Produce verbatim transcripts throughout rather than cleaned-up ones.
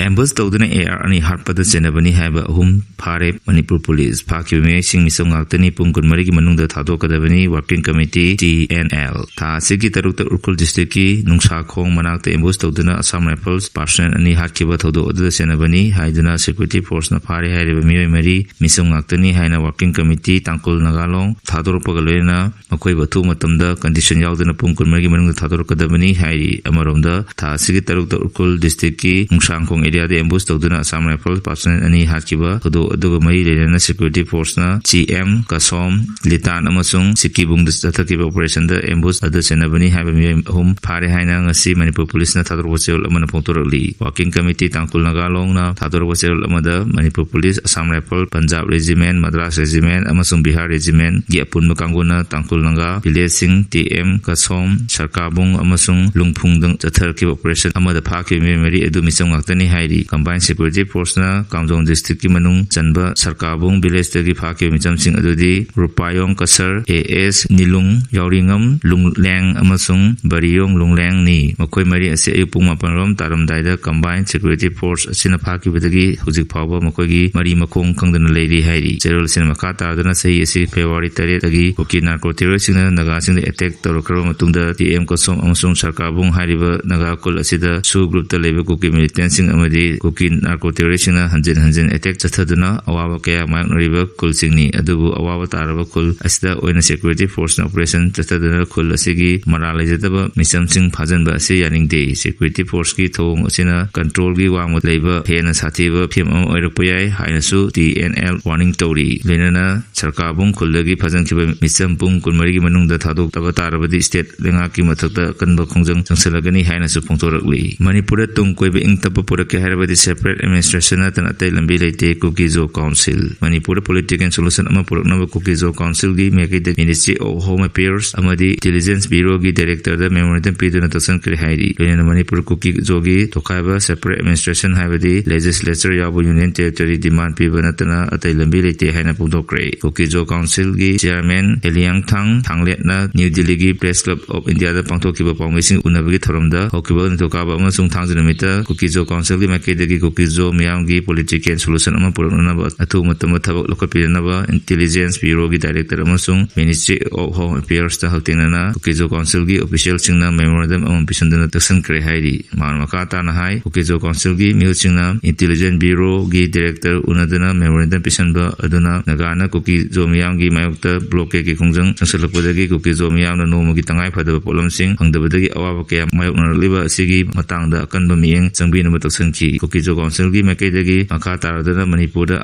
Ambush ꯇꯧꯗꯨꯅ A R ꯑꯅꯤ ꯍꯥꯠꯄꯗ ꯆꯦꯟꯅꯕꯅꯤ ꯍꯥꯏꯕ ꯑꯍꯨꯝ ꯐꯥꯔꯦ꯫ ꯃꯅꯤꯄꯨꯔ ꯄꯨꯂꯤꯁ ꯐꯥꯈꯤꯕ ꯃꯤꯑꯣꯏꯁꯤꯡ ꯃꯤꯆꯝ ꯉꯥꯛꯇꯅꯤ ꯄꯨꯡ ꯀꯨꯟꯃꯔꯤꯒꯤ ꯃꯅꯨꯡꯗ ꯊꯥꯗꯣꯛꯀꯗꯕꯅꯤ꯫ Working Committee, T N L꯫ ꯊꯥ ꯑꯁꯤꯒꯤ ꯇꯔꯨꯛꯇ ꯎꯈ꯭ꯔꯨꯜ districtꯀꯤ ꯅꯨꯡꯁꯥꯈꯣꯡ ꯃꯅꯥꯛꯇ ꯑꯦꯝꯕꯨꯁ ꯇꯧꯗꯨꯅ Assam Rifles personnel ꯑꯅꯤ ꯍꯥꯠꯈꯤꯕ ꯊꯧꯗꯣꯛ ꯑꯗꯨꯗ ꯆꯦꯟꯅꯕꯅꯤ ꯍꯥꯏꯗꯨꯅ security forceꯅ ꯐꯥꯔꯦ ꯍꯥꯏꯔꯤꯕ ꯃꯤꯑꯣꯏ ꯃꯔꯤ ꯃꯤꯆꯝ ꯉꯥꯛꯇꯅꯤ ꯍꯥꯏꯅ Working Committee ꯇꯥꯡꯀꯨꯜ ꯅꯥꯒꯥꯂꯣꯡ ꯊꯥꯗꯣꯔꯛꯄꯒ ꯂꯣꯏꯅꯅ ꯃꯈꯣꯏꯕꯨ ꯑꯊꯨꯕ ꯃꯇꯝꯗ condition ꯌꯥꯎꯗꯅ ꯄꯨꯡ ꯀꯨꯟꯃꯔꯤꯒꯤ ꯃꯅꯨꯡꯗ ꯊꯥꯗꯣꯔꯛꯀꯗꯕꯅꯤ ꯍꯥꯏꯔꯤ꯫ ꯑꯃꯔꯣꯝꯗ ꯊꯥ ꯑꯁꯤꯒꯤ ꯇꯔꯨꯛꯇ ꯎꯈ꯭ꯔꯨꯜ districtꯀꯤ ꯅꯨꯡꯁꯥꯡꯈꯣꯡ areaꯗ ambush ꯇꯧꯗꯨꯅ Assam Rifles personnel ꯑꯅꯤ ꯍꯥꯠꯈꯤꯕ ꯊꯧꯗꯣꯛ ꯑꯗꯨꯒ ꯃꯔꯤ ꯂꯩꯅꯅ security forceꯅ ꯆꯤ ꯑꯦꯝ, ꯀꯁꯣꯝ, ꯂꯤꯇꯥꯟ ꯑꯃꯁꯨꯡ ꯁꯤꯀꯤꯕꯨꯡꯗ ꯆꯠꯊꯈꯤꯕ operationꯗ ambush ꯑꯗꯨ ꯆꯦꯟꯅꯕꯅꯤ ꯍꯥꯏꯕ ꯃꯤꯑꯣꯏ ꯑꯍꯨꯝ ꯐꯥꯔꯦ ꯍꯥꯏꯅ ꯉꯁꯤ ꯃꯅꯤꯄꯨꯔ ꯄꯨꯂꯤꯁꯅ ꯊꯥꯗꯣꯔꯛꯄ ꯆꯦꯔꯣꯜ ꯑꯃꯅ ꯐꯣꯡꯗꯣꯔꯛꯂꯤ꯫ Working Committee ꯇꯥꯡꯀꯨꯜ ꯅꯥꯒꯥꯂꯣꯡꯅ ꯊꯥꯗꯣꯔꯛꯄ ꯆꯦꯔꯣꯜ ꯑꯃꯗ Manipur police, Assam Rifles, Punjab Regiment, Madras Regiment ꯑꯃꯁꯨꯡ ꯕꯤꯍꯥꯔ Regimentꯒꯤ ꯑꯄꯨꯟꯕ ꯀꯥꯡꯕꯨꯅ ꯇꯥꯡꯀꯨꯜ ꯅꯥꯒꯥ villageꯁꯤꯡ ꯇꯤ ꯑꯦꯝ, ꯀꯁꯣꯝ, ꯁꯔꯀꯥꯕꯨꯡ ꯑꯃꯁꯨꯡ ꯂꯨꯡꯐꯨꯡꯗ ꯆꯠꯊꯔꯛꯈꯤꯕ operation ꯑꯃꯗ ꯐꯥꯈꯤꯕ ꯃꯤꯑꯣꯏ ꯃꯔꯤ ꯑꯗꯨ ꯃꯤꯆꯝ ꯉꯥꯛꯇꯅꯤ ꯍꯥꯏꯔꯤ꯫ Combined Security Forceꯅ ꯀꯥꯝꯖꯣꯡ districtꯀꯤ ꯃꯅꯨꯡ ꯆꯟꯕ ꯁꯔꯀꯥꯕꯨꯡ villageꯇꯒꯤ ꯐꯥꯈꯤꯕ ꯃꯤꯆꯝꯁꯤꯡ ꯑꯗꯨꯗꯤ ꯔꯨꯄꯥꯌꯣꯡ ꯀꯁꯔ, ꯑꯦ ꯑꯦꯁ ꯅꯤꯂꯨꯡ, ꯌꯥꯎꯔꯤꯉꯝ ꯂꯨꯡꯂꯦꯡ ꯑꯃꯁꯨꯡ ꯕꯔꯤꯌꯣꯡ ꯂꯨꯡꯂꯦꯡꯅꯤ꯫ ꯃꯈꯣꯏ ꯃꯔꯤ ꯑꯁꯤ ꯑꯌꯨꯛ ꯄꯨꯡ ꯃꯥꯄꯟ ꯔꯣꯝ ꯇꯥꯔꯝꯗꯥꯏꯗ Combined Security Force ꯑꯁꯤꯅ ꯐꯥꯈꯤꯕꯗꯒꯤ ꯍꯧꯖꯤꯛ ꯐꯥꯎꯕ ꯃꯈꯣꯏꯒꯤ ꯃꯔꯤ ꯃꯈꯣꯡ ꯈꯪꯗꯅ ꯂꯩꯔꯤ ꯍꯥꯏꯔꯤ꯫ ꯆꯦꯔꯣꯜ ꯑꯁꯤꯅ ꯃꯈꯥ ꯇꯥꯗꯨꯅ ꯆꯍꯤ ꯑꯁꯤ February ꯇꯔꯦꯠꯇꯒꯤ ꯀꯨꯀꯤ narco terroristꯁꯤꯡꯅ ꯅꯥꯒꯥꯁꯤꯡꯗ attack ꯇꯧꯔꯛꯈ꯭ꯔꯕ ꯃꯇꯨꯡꯗ ꯇꯤ ꯑꯦꯝ ꯀꯁꯣꯝ ꯑꯃꯁꯨꯡ ꯁꯔꯀꯥꯕꯨꯡ ꯍꯥꯏꯔꯤꯕ ꯅꯥꯒꯥ ꯈꯨꯜ ꯑꯁꯤꯗ SoO groupꯇ ꯂꯩꯕ ꯀꯨꯀꯤ militantꯁꯤꯡ ꯑꯃꯗꯤ ꯀꯨꯀꯤ narco terroristꯁꯤꯡꯅ ꯍꯟꯖꯤꯟ ꯍꯟꯖꯤꯟ attack ꯆꯠꯊꯗꯨꯅ ꯑꯋꯥꯕ ꯀꯌꯥ ꯃꯥꯌꯣꯛꯅꯔꯤꯕ ꯈꯨꯜꯁꯤꯡꯅꯤ꯫ ꯑꯗꯨꯕꯨ ꯑꯋꯥꯕ ꯇꯥꯔꯕ ꯈꯨꯜ ꯑꯁꯤꯗ ꯑꯣꯏꯅ security forceꯅ operation ꯆꯠꯊꯗꯨꯅ ꯈꯨꯜ ꯑꯁꯤꯒꯤ ꯃꯔꯥꯜ ꯂꯩꯖꯗꯕ ꯃꯤꯆꯝꯁꯤꯡ ꯐꯥꯖꯤꯟꯕ ꯑꯁꯤ ꯌꯥꯅꯤꯡꯗꯦ꯫ Security forceꯀꯤ ꯊꯧꯑꯣꯡ ꯑꯁꯤꯅ controlꯒꯤ ꯋꯥꯡꯃ ꯂꯩꯕ ꯍꯦꯟꯅ ꯁꯥꯊꯤꯕ ꯐꯤꯚꯝ ꯑꯃ ꯑꯣꯏꯔꯛꯄ ꯌꯥꯏ ꯍꯥꯏꯅꯁꯨ ꯇꯤ ꯑꯦꯟ ꯑꯦꯜ warning ꯇꯧꯔꯤ꯫ ꯂꯣꯏꯅꯅ ꯁꯔꯀꯥꯕꯨꯡ ꯈꯨꯜꯗꯒꯤ ꯐꯥꯖꯤꯟꯈꯤꯕ ꯃꯤꯆꯝ ꯄꯨꯡ ꯀꯨꯟꯃꯔꯤꯒꯤ ꯃꯅꯨꯡꯗ ꯊꯥꯗꯣꯛꯇꯕ ꯇꯥꯔꯕꯗꯤ state ꯂꯩꯉꯥꯛꯀꯤ ꯃꯊꯛꯇ ꯑꯀꯟꯕ ꯈꯣꯡꯖꯪ ꯆꯪꯁꯤꯜꯂꯛꯀꯅꯤ ꯍꯥꯏꯅꯁꯨ ꯐꯣꯡꯗꯣꯔꯛꯂꯤ꯫ ꯃꯅꯤꯄꯨꯔꯗ ꯇꯨꯡ ꯀꯣꯏꯕ ꯏꯪ ꯇꯞꯄ ꯄꯨꯔꯛꯀꯦ ꯍꯥꯏꯔꯕꯗꯤ separate administration ꯅꯠꯇꯅ ꯑꯇꯩ ꯂꯝꯕꯤ ꯂꯩꯇꯦ, ꯀꯨꯀꯤ-ꯖꯣ council꯫ ꯃꯅꯤꯄꯨꯔꯗ political solution ꯑꯃ ꯄꯨꯔꯛꯅꯕ ꯀꯨꯀꯤ-ꯖꯣ councilꯒꯤ ꯃꯥꯏꯀꯩꯗꯒꯤ Ministry of Home Affairs ꯑꯃꯗꯤ Intelligence Bureauꯒꯤ directorꯗ memorandum ꯄꯤꯗꯨꯅ ꯇꯛꯁꯟꯈ꯭ꯔꯦ ꯍꯥꯏꯔꯤ꯫ ꯂꯣꯏꯅꯅ ꯃꯅꯤꯄꯨꯔ ꯀꯨꯀꯤ-ꯖꯣꯒꯤ ꯇꯣꯈꯥꯏꯕ separate administration ꯍꯥꯏꯕꯗꯤ legislature ꯌꯥꯎꯕ union territory demand ꯄꯤꯕ ꯅꯠꯇꯅ ꯑꯇꯩ ꯂꯝꯕꯤ ꯂꯩꯇꯦ ꯍꯥꯏꯅ ꯐꯣꯡꯗꯣꯛꯈ꯭ꯔꯦ꯫ ꯀꯨꯀꯤ-ꯖꯣ councilꯒꯤ chairman ꯍꯦꯂꯤꯌꯥꯡꯊꯥꯡ ꯊꯥꯡꯂꯦꯠꯅ New Delhiꯒꯤ Press Club of Indiaꯗ ꯄꯥꯡꯊꯣꯛꯈꯤꯕ ꯄꯥꯎꯃꯤꯁꯤꯡ ꯎꯅꯕꯒꯤ ꯊꯧꯔꯝꯗ ꯍꯧꯈꯤꯕ ꯅꯤꯡꯊꯧꯀꯥꯕ ꯑꯃꯁꯨꯡ ꯊꯥꯡꯖ ꯅꯨꯃꯤꯠꯇ ꯀꯨꯀꯤ-ꯖꯣ councilꯒꯤ ꯃꯥꯏꯀꯩꯗꯒꯤ ꯀꯨꯀꯤꯖꯣ ꯃꯤꯌꯥꯝꯒꯤ political solution ꯑꯃ ꯄꯨꯔꯛꯅꯅꯕ ꯑꯊꯨꯕ ꯃꯇꯝꯗ ꯊꯕꯛ ꯂꯧꯈꯠꯄꯤꯅꯅꯕ Intelligence Bureauꯒꯤ Director ꯑꯃꯁꯨꯡ Ministry of Home Affairsꯇ ꯍꯛꯊꯦꯡꯅꯅ ꯀꯨꯀꯤꯖꯣ Councilꯒꯤ officialꯁꯤꯡꯅ memorandum ꯑꯃ ꯄꯤꯁꯤꯟꯗꯨꯅ ꯇꯛꯁꯤꯟꯈ꯭ꯔꯦ ꯍꯥꯏꯔꯤ꯫ ꯃꯍꯥꯛꯅ ꯃꯈꯥ ꯇꯥꯅ ꯍꯥꯏ, ꯀꯨꯀꯤꯖꯣ Councilꯒꯤ ꯃꯤꯍꯨꯠꯁꯤꯡꯅ Intelligence Bureauꯒꯤ Director ꯎꯅꯗꯨꯅ memorandum ꯄꯤꯁꯤꯟꯕ ꯑꯗꯨꯅ ꯅꯥꯒꯥꯅ ꯀꯨꯀꯤꯖꯣ ꯃꯤꯌꯥꯝꯒꯤ ꯃꯥꯌꯣꯛꯇ blockade ꯀꯤ ꯈꯣꯡꯖꯪ ꯆꯪꯁꯤꯜꯂꯛꯄꯗꯒꯤ ꯀꯨꯀꯤꯖꯣ ꯃꯤꯌꯥꯝꯅ ꯅꯣꯡꯃꯒꯤ ꯇꯉꯥꯏ ꯐꯗꯕ ꯄꯣꯠꯂꯝꯁꯤꯡ ꯐꯪꯗꯕꯗꯒꯤ ꯑꯋꯥꯕ ꯀꯌꯥ ꯃꯥꯌꯣꯛꯅꯔꯛꯂꯤꯕ ꯑꯁꯤꯒꯤ ꯃꯇꯥꯡꯗ ꯑꯀꯟꯕ ꯃꯤꯠꯌꯦꯡ ꯆꯪꯕꯤꯅꯕ ꯇꯛꯁꯤꯟꯈꯤ꯫ ꯀꯨꯀꯤꯖꯣ Councilꯒꯤ ꯃꯥꯏꯀꯩꯗꯒꯤ ꯃꯈꯥ ꯇꯥꯔꯗꯨꯅ ꯃꯅꯤꯄꯨꯔꯗ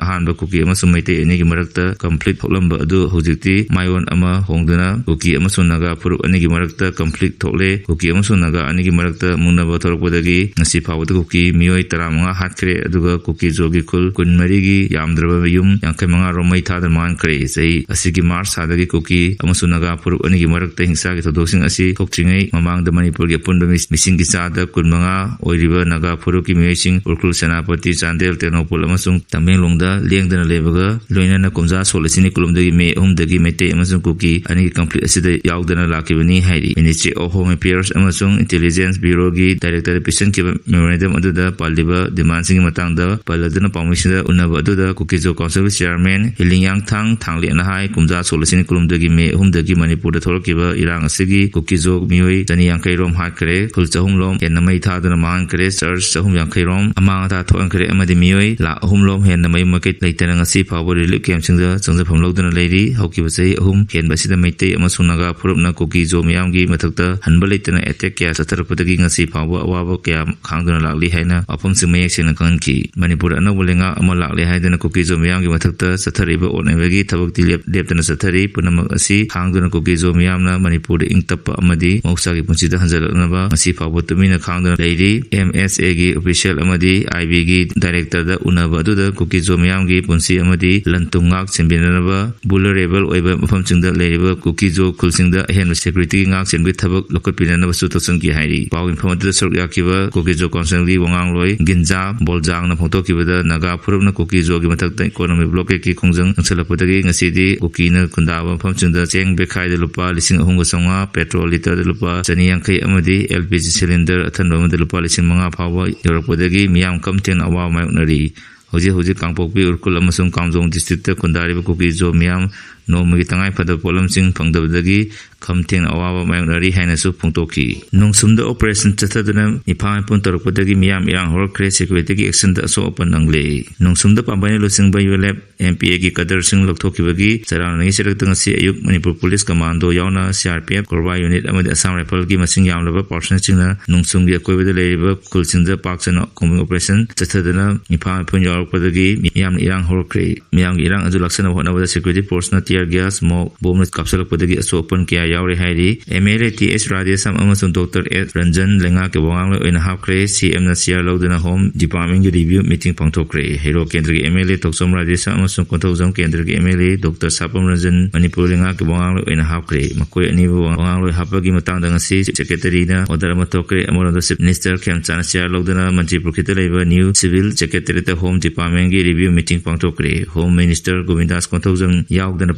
ꯑꯍꯥꯟꯕ ꯀꯨꯀꯤ ꯑꯃꯁꯨꯡ ꯃꯩꯇꯩ ꯑꯅꯤꯒꯤ ꯃꯔꯛꯇ conflict ꯊꯣꯛꯂꯝꯕ ꯑꯗꯨ ꯍꯧꯖꯤꯛꯇꯤ ꯃꯥꯏꯑꯣꯟ ꯑꯃ ꯍꯣꯡꯗꯨꯅ ꯀꯨꯀꯤ ꯑꯃꯁꯨꯡ ꯅꯥꯒꯥ ꯐꯨꯔꯨꯞ ꯑꯅꯤꯒꯤ ꯃꯔꯛꯇ conflict ꯊꯣꯛꯂꯦ꯫ ꯀꯨꯀꯤ ꯑꯃꯁꯨꯡ ꯅꯥꯒꯥ ꯑꯅꯤꯒꯤ ꯃꯔꯛꯇ ꯃꯨꯛꯅꯕ ꯊꯣꯛꯂꯛꯄꯗꯒꯤ ꯉꯁꯤ ꯐꯥꯎꯕꯗ ꯀꯨꯀꯤ ꯃꯤꯑꯣꯏ ꯇꯔꯥꯃꯉꯥ ꯍꯥꯠꯈ꯭ꯔꯦ, ꯑꯗꯨꯒ ꯀꯨꯀꯤꯖꯣꯒꯤ ꯈꯨꯜ ꯀꯨꯟꯃꯔꯤꯒꯤ ꯌꯥꯝꯗ꯭ꯔꯕ ꯌꯨꯝ ꯌꯥꯡꯈꯩ ꯃꯉꯥ ꯔꯣꯝ ꯃꯩ ꯊꯥꯗꯨꯅ ꯃꯥꯡꯈ꯭ꯔꯦ꯫ ꯆꯍꯤ ꯑꯁꯤꯒꯤ March ꯊꯥꯗꯒꯤ ꯀꯨꯀꯤ ꯑꯃꯁꯨꯡ ꯅꯥꯒꯥ ꯐꯨꯔꯨꯞ ꯑꯅꯤꯒꯤ ꯃꯔꯛꯇ ꯍꯤꯡꯁꯥꯒꯤ ꯊꯧꯗꯣꯛꯁꯤꯡ ꯑꯁꯤ ꯊꯣꯛꯇ꯭ꯔꯤꯉꯩ ꯃꯃꯥꯡꯗ ꯃꯅꯤꯄꯨꯔꯒꯤ ꯑꯄꯨꯟꯕ ꯃꯤ-, ꯃꯤꯁꯤꯡꯒꯤ ꯆꯥꯗ ꯀꯨꯟꯃꯉꯥ ꯑꯣꯏꯔꯤꯕ ꯅꯥꯒꯥ ꯐꯨꯔꯨꯞꯀꯤ ꯃꯤꯑꯣꯏꯁꯤꯡ ꯎꯈ꯭ꯔꯨꯜ, ꯁꯦꯅꯥꯄꯇꯤ, ꯆꯥꯟꯗꯦꯜ, ꯇꯦꯡꯅꯧꯄꯜ ꯑꯃꯁꯨꯡ ꯇꯃꯦꯡꯂꯣꯡꯗ ꯂꯦꯡꯗꯅ ꯂꯩꯕꯒ ꯂꯣꯏꯅꯅ ꯀꯨꯝꯖꯥ ꯁꯣꯛ ꯂꯤꯁꯤꯡ ꯀꯨꯟꯍꯨꯝꯗꯣꯏꯒꯤ May ꯑꯍꯨꯝꯗꯒꯤ ꯃꯩꯇꯩ ꯑꯃꯁꯨꯡ ꯀꯨꯀꯤ ꯑꯅꯤꯒꯤ conflict ꯑꯁꯤꯗ ꯌꯥꯎꯗꯅ ꯂꯥꯛꯈꯤꯕꯅꯤ ꯍꯥꯏꯔꯤ꯫ Ministry of Home Affairs ꯑꯃꯁꯨꯡ Intelligence Bureauꯒꯤ Directorꯗ ꯄꯤꯁꯤꯟꯈꯤꯕ memorandum ꯑꯗꯨꯗ ꯄꯜꯂꯤꯕ demandꯁꯤꯡꯒꯤ ꯃꯇꯥꯡꯗ ꯄꯜꯂꯗꯨꯅ ꯄꯥꯎꯃꯤꯁꯤꯡꯗ ꯎꯅꯕ ꯑꯗꯨꯗ ꯀꯨꯀꯤꯖꯣ Council Chairman ꯍꯤꯂꯤꯡꯌꯥꯡꯊꯥꯡ ꯊꯥꯡꯂꯦꯠꯅ ꯍꯥꯏ, ꯀꯨꯝꯖꯥ ꯁꯣꯛ ꯂꯤꯁꯤꯡ ꯀꯨꯟꯍꯨꯝꯗꯣꯏꯒꯤ May ꯑꯍꯨꯝꯗꯒꯤ ꯃꯅꯤꯄꯨꯔꯗ ꯊꯣꯛꯂꯛꯈꯤꯕ ꯏꯔꯥꯡ ꯑꯁꯤꯒꯤ ꯀꯨꯀꯤꯖꯣ ꯃꯤꯑꯣꯏ ꯆꯅꯤ ꯌꯥꯡꯈꯩ ꯔꯣꯝ ꯍꯥꯠꯈ꯭ꯔꯦ, ꯈꯨꯜ ꯆꯍꯨꯝ ꯔꯣꯝ ꯍꯦꯟꯅ ꯃꯩ ꯊꯥꯗꯨꯅ ꯃꯥꯡꯍꯟꯈ꯭ꯔꯦ, church ꯆꯍꯨꯝ ꯌꯥꯡꯈꯩ ꯔꯣꯝ ꯑꯃꯥꯡ ꯑꯇꯥ ꯊꯣꯛꯍꯟꯈ꯭ꯔꯦ ꯑꯃꯗꯤ ꯃꯤꯑꯣꯏ ꯂꯥꯈ ꯑꯍꯨꯝ ꯔꯣꯝ ꯍꯦꯟꯅ ꯃꯌꯨꯝ ꯃꯀꯩ ꯂꯩꯇꯅ ꯉꯁꯤ ꯐꯥꯎꯕ relief campꯁꯤꯡꯗ ꯆꯪꯖꯐꯝ ꯂꯧꯗꯨꯅ ꯂꯩꯔꯤ꯫ ꯍꯧꯈꯤꯕ ꯆꯍꯤ ꯑꯍꯨꯝ ꯍꯦꯟꯕ ꯑꯁꯤꯗ ꯃꯩꯇꯩ ꯑꯃꯁꯨꯡ ꯅꯥꯒꯥ ꯐꯨꯔꯨꯞꯅ ꯀꯨꯀꯤꯖꯣ ꯃꯤꯌꯥꯝꯒꯤ ꯃꯊꯛꯇ ꯍꯟꯕ ꯂꯩꯇꯅ attack ꯀꯌꯥ ꯆꯠꯊꯔꯛꯄꯗꯒꯤ ꯉꯁꯤ ꯐꯥꯎꯕ ꯑꯋꯥꯕ ꯀꯌꯥ ꯈꯥꯡꯗꯨꯅ ꯂꯥꯛꯂꯤ ꯍꯥꯏꯅ ꯋꯥꯐꯝꯁꯤꯡ ꯃꯌꯦꯛ ꯁꯦꯡꯅ ꯈꯪꯍꯟꯈꯤ꯫ ꯃꯅꯤꯄꯨꯔꯗ ꯑꯅꯧꯕ ꯂꯩꯉꯥꯛ ꯑꯃ ꯂꯥꯛꯂꯦ ꯍꯥꯏꯗꯨꯅ ꯀꯨꯀꯤꯖꯣ ꯃꯤꯌꯥꯝꯒꯤ ꯃꯊꯛꯇ ꯆꯠꯊꯔꯤꯕ ꯑꯣꯠꯅꯕꯒꯤ ꯊꯕꯛꯇꯤ ꯂꯦꯞ-, ꯂꯦꯞꯇꯅ ꯆꯠꯊꯔꯤ꯫ ꯄꯨꯝꯅꯃꯛ ꯑꯁꯤ ꯈꯥꯡꯗꯨꯅ ꯀꯨꯀꯤꯖꯣ ꯃꯤꯌꯥꯝꯅ ꯃꯅꯤꯄꯨꯔꯗ ꯏꯪ ꯇꯞꯄ ꯑꯃꯗꯤ ꯃꯍꯧꯁꯥꯒꯤ ꯄꯨꯟꯁꯤꯗ ꯍꯟꯖꯤꯜꯂꯛꯅꯕ ꯉꯁꯤ ꯐꯥꯎꯕ ꯇꯨꯃꯤꯟꯅ ꯈꯥꯡꯗꯨꯅ ꯂꯩꯔꯤ꯫ MSAꯒꯤ official ꯑꯃꯗꯤ IBꯒꯤ directorꯗ ꯎꯅꯕ ꯑꯗꯨꯗ ꯀꯨꯀꯤꯖꯣ ꯃꯤꯌꯥꯝꯒꯤ ꯄꯨꯟꯁꯤ ꯑꯃꯗꯤ ꯂꯟ ꯊꯨꯝ ꯉꯥꯛ ꯁꯦꯟꯕꯤꯅꯅꯕ vulnerable ꯑꯣꯏꯕ ꯃꯐꯝꯁꯤꯡꯗ ꯂꯩꯔꯤꯕ ꯀꯨꯀꯤꯖꯣ ꯈꯨꯜꯁꯤꯡꯗ ꯑꯍꯦꯟꯕ securityꯒꯤ ꯉꯥꯛ ꯁꯦꯟꯕꯒꯤ ꯊꯕꯛ ꯂꯧꯈꯠꯄꯤꯅꯅꯕꯁꯨ ꯇꯛꯁꯤꯟꯈꯤ ꯍꯥꯏꯔꯤ꯫ ꯄꯥꯎ ꯃꯤꯐꯝ ꯑꯗꯨꯗ ꯁꯔꯨꯛ ꯌꯥꯈꯤꯕ ꯀꯨꯀꯤꯖꯣ Councilꯒꯤ ꯋꯥꯉꯥꯡꯂꯣꯏ ꯒꯤꯟꯖꯥ ꯕꯣꯜꯖꯥꯡꯅ ꯐꯣꯡꯗꯣꯛꯈꯤꯕꯗ, ꯅꯥꯒꯥ ꯐꯨꯔꯨꯞꯅ ꯀꯨꯀꯤꯖꯣꯒꯤ ꯃꯊꯛꯇ economic blockadeꯀꯤ ꯈꯣꯡꯖꯪ ꯆꯪꯁꯤꯜꯂꯛꯄꯗꯒꯤ ꯉꯁꯤꯗꯤ ꯀꯨꯀꯤꯅ ꯈꯨꯟꯗꯥꯕ ꯃꯐꯝꯁꯤꯡꯗ ꯆꯦꯡ ꯕꯦꯈꯥꯏꯗ ꯂꯨꯄꯥ ꯂꯤꯁꯤꯡ ꯑꯍꯨꯝꯒ ꯆꯥꯝꯃꯉꯥ, petrol litre ꯂꯨꯄꯥ ꯆꯅꯤ ꯌꯥꯡꯈꯩ ꯑꯃꯗꯤ LPG cylinder ꯑꯊꯟꯕ ꯑꯃꯗ ꯂꯨꯄꯥ ꯂꯤꯁꯤꯡ ꯃꯉꯥ ꯐꯥꯎꯕ ꯌꯧꯔꯛꯄꯗꯒꯤ ꯍꯦꯟꯒꯠꯂꯛꯄꯗꯒꯤ ꯃꯤꯌꯥꯝ ꯈꯝ ꯊꯦꯡꯅ ꯑꯋꯥꯕ ꯃꯥꯌꯣꯛꯅꯔꯤ꯫ ꯍꯧꯖꯤꯛ ꯍꯧꯖꯤꯛ ꯀꯥꯡꯄꯣꯛꯄꯤ, ꯎꯈ꯭ꯔꯨꯜ ꯑꯃꯁꯨꯡ ꯀꯥꯝꯖꯣꯡ district ꯈꯨꯟꯗꯥꯔꯤꯕ ꯀꯨꯀꯤꯖꯣ ꯃꯤꯌꯥꯝ ꯅꯣꯡꯃꯒꯤ ꯇꯉꯥꯏ ꯐꯗꯕ ꯄꯣꯠꯂꯝꯁꯤꯡ ꯐꯪꯗꯕꯗꯒꯤ ꯈꯝ ꯊꯦꯡꯅ ꯑꯋꯥꯕ ꯃꯥꯌꯣꯛꯅꯔꯤ ꯍꯥꯏꯅꯁꯨ ꯐꯣꯡꯗꯣꯛꯈꯤ꯫ ꯅꯣꯡꯁꯨꯝꯗ operation ꯆꯠꯊꯗꯨꯅ ꯃꯤꯐꯥ ꯃꯤꯄꯨꯟ ꯇꯧꯔꯛꯄꯗꯒꯤ ꯃꯤꯌꯥꯝ ꯏꯔꯥꯡ ꯍꯧꯔꯛꯈ꯭ꯔꯦ꯫ Security ꯒꯤ action ꯗ ꯑꯁꯣꯛ ꯑꯄꯟ ꯅꯪꯂꯦ꯫ ꯅꯣꯡꯁꯨꯝꯗ ꯄꯥꯝꯕꯩꯅ ꯂꯨꯆꯤꯡꯕ U L F M P A ꯒꯤ ꯀꯗꯔꯁꯤꯡ ꯂꯧꯊꯣꯛꯈꯤꯕꯒꯤ ꯆꯔꯥꯡꯅꯕꯒꯤ ꯆꯩꯔꯛꯇ ꯉꯁꯤ ꯑꯌꯨꯛ ꯃꯅꯤꯄꯨꯔ ꯄꯨꯂꯤꯁ ꯀꯃꯥꯟꯗꯣ ꯌꯥꯎꯅ C R P F, CORBA unit ꯑꯃꯗꯤ Assam Rifle ꯒꯤ ꯃꯁꯤꯡ ꯌꯥꯝꯂꯕ personnel ꯁꯤꯡꯅ ꯅꯣꯡꯁꯨꯝꯒꯤ ꯑꯀꯣꯏꯕꯗ ꯂꯩꯔꯤꯕ ꯈꯨꯜꯁꯤꯡꯗ ꯄꯥꯛ ꯁꯟꯅ combing operation ꯆꯠꯊꯗꯨꯅ ꯃꯤꯐꯥ ꯃꯤꯄꯨꯟ ꯌꯥꯎꯔꯛꯄꯗꯒꯤ ꯃꯤꯌꯥꯝꯅ ꯏꯔꯥꯡ ꯍꯧꯔꯛꯈ꯭ꯔꯦ꯫ ꯃꯤꯌꯥꯝꯒꯤ ꯏꯔꯥꯡ ꯑꯗꯨ ꯂꯥꯛꯁꯟꯅꯕ ꯍꯣꯠꯅꯕꯗ security force ꯅ tear gas, ꯃꯣꯞ, ꯕꯣꯝꯅ ꯀꯥꯞꯁꯤꯜꯂꯛꯄꯗꯒꯤ ꯑꯁꯣꯛ ꯑꯄꯟ ꯀꯌꯥ ꯌꯥꯎꯔꯦ ꯍꯥꯏꯔꯤ꯫ M L A T H Radheshyam ꯑꯃꯁꯨꯡ Doctor S ꯔꯟꯖꯟ ꯂꯩꯉꯥꯛꯀꯤ ꯋꯥꯉꯥꯡꯂꯣꯏ ꯑꯣꯏꯅ ꯍꯥꯞꯈ꯭ꯔꯦ꯫ C M ꯅ chair ꯂꯧꯗꯨꯅ Home Department ꯒꯤ review meeting ꯄꯥꯡꯊꯣꯛꯈ꯭ꯔꯦ꯫ ꯍꯩꯔꯣꯛ ꯀꯦꯟꯗ꯭ꯔꯒꯤ M L A ꯊꯣꯛꯆꯣꯝ ꯔꯥꯙꯦꯁ꯭ꯌꯥꯝ ꯑꯃꯁꯨꯡ ꯀꯣꯟꯊꯧꯖꯝ ꯀꯦꯟꯗ꯭ꯔꯒꯤ M L A Doctor ꯁꯥꯄꯝ Ranjan Manipur ꯂꯩꯉꯥꯛꯀꯤ ꯋꯥꯉꯥꯡꯂꯣꯏ ꯑꯣꯏꯅ ꯍꯥꯞꯈ꯭ꯔꯦ꯫ ꯃꯈꯣꯏ ꯑꯅꯤꯕꯨ ꯋꯥꯉꯥꯡꯂꯣꯏ ꯍꯥꯞꯄꯒꯤ ꯃꯇꯥꯡꯗ ꯉꯁꯤ secretary ꯅ order ꯑꯃ ꯊꯣꯛꯈ꯭ꯔꯦ꯫ ꯑꯃꯔꯣꯝꯗ Chief Minister ꯈꯦꯝꯆꯥꯟꯅ chair ꯂꯧꯗꯨꯅ ꯃꯟꯇ꯭ꯔꯤ ꯄꯨꯈ꯭ꯔꯤꯗ ꯂꯩꯕ new civil secretariat ꯇ Home Department ꯒꯤ review meeting ꯄꯥꯡꯊꯣꯛꯈ꯭ꯔꯦ꯫ Home Minister ꯒꯣꯕꯤꯟꯗꯥꯁ Konthoujam ꯌꯥꯎꯗꯅ